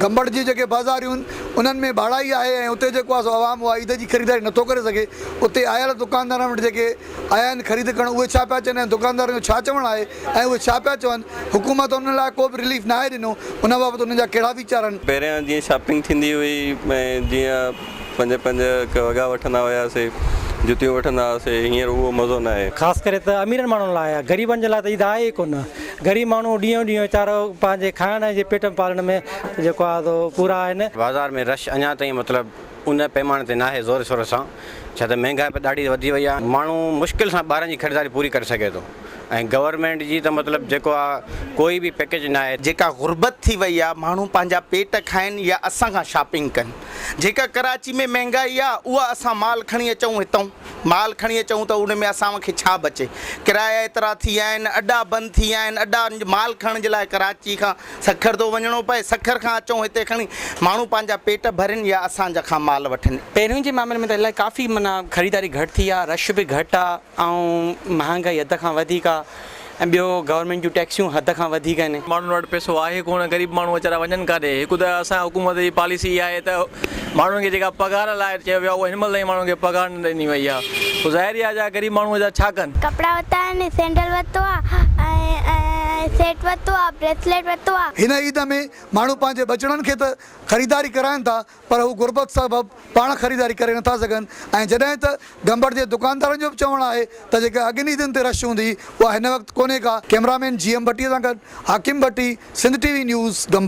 گمبٽ جي جيڪي بازاريون آهن انهن ۾ ڀاڙائي آهي ۽ اتي جيڪو آهي سو عوام اها عيد جي خريداري نٿو ڪري سگهي اتي آيل دڪاندارن وٽ جيڪي آيا آهن خريد ڪرڻ اهي ڇا پيا چون ۽ دڪاندارن جو ڇا چوڻ آهي ۽ اهي ڇا پيا چون حڪومت انهن لاء ڪو به رليف ناهي ڏنو ان بابت انهن جا ڪهڙا ويچار آهن. پهريان جيئن شاپنگ ٿيندي هئي ۽ جيئن پنج پنج وڳا وٺندا هياسي جتيون وٺندا هئاسي هينئر اهو مزو ناهي. خاص ڪري ته اميرن ماڻهن لاء آهي غريبن جي لاء ته عيد آهي ئي ڪونه غريب ماڻهو ڏينهون ڏينهن ويچارو پنهنجي کائڻ جي پيٽ پالڻ ۾ جيڪو آهي سو پورا آهن. بازار ۾ رش اڃا تائين مطلب ان پيماني تي ناهي زور شور سان ڇا ته مهنگائي به ڏاڍي وڌي وئي آهي ماڻهو مشڪل سان ٻارن جي خريداري پوري ڪري سگهي ٿو ۽ گورنمينٽ جي ته مطلب جيڪو آهي ڪوئي به پيڪيج ناهي. جيڪا غربت ٿي وئي آهي ماڻهو پنهنجا پيٽ کائن يا اسان کان شاپنگ ڪن جيڪا ڪراچي ۾ مهنگائي آهي اها اسان مال کڻي اچون هتئون مال کڻي اچون ته ان ۾ اسان کي ڇا بچي ڪرايا ايترا ٿي ويا آهن اڏا بند ٿي ويا آهن اڏا مال کڻڻ جي لاء ڪراچي کان سکر ٿو وڃڻو پئي، سکر کان اچون هتي کڻي ماڻهو پنهنجا پيٽ ڀرين يا اسان جا کان مال وٺن. پهريون جي معاملي ۾ ته الائي ڪافي معنيٰ خريداري گهٽ ٿي آ، رش به گهٽ آ ۽ مهانگائي حد کان وڌيڪ آ ۽ ٻيو گورنمينٽ جون ٽيڪسيون حد کان وڌيڪ آهن. ماڻهن وٽ پئسو آهي ڪونه غريب ماڻهو ويچارا وڃن ڪاڏي هڪ ته اسان حڪومت جي پاليسي اها آهي ته ماڻهن کي جيڪا پگهار لاء چيو ويو آهي اها هن مهل تائين ماڻهن کي پگهار نه ڏني وئي آهي پوء ظاهر ئي آهي جا غريب ماڻهو ويچارا ڇا ڪن. ڪپڙا ورتا آهن سينڊل ورتو آ ۽ سيٽ ورتو آ بريسليٽ ورتو آ. هن عيد ۾ ماڻهو پنهنجي ٻچڙن کي ته خريداري ڪرائن ٿا پر هو غربت سبب پاڻ خريداري ڪري نٿا سگهن ۽ جڏهن ته گمبٽ جي دڪاندارن جو به چوڻ آهي ته جيڪا اڳين عيدن تي رش هوندي هئي اها هن وقت ڪونهي ڪا. ڪئميرا مين جي ايم ڀٽي سان گڏ Hakim Bhatti, Sindh T V news, Gambat.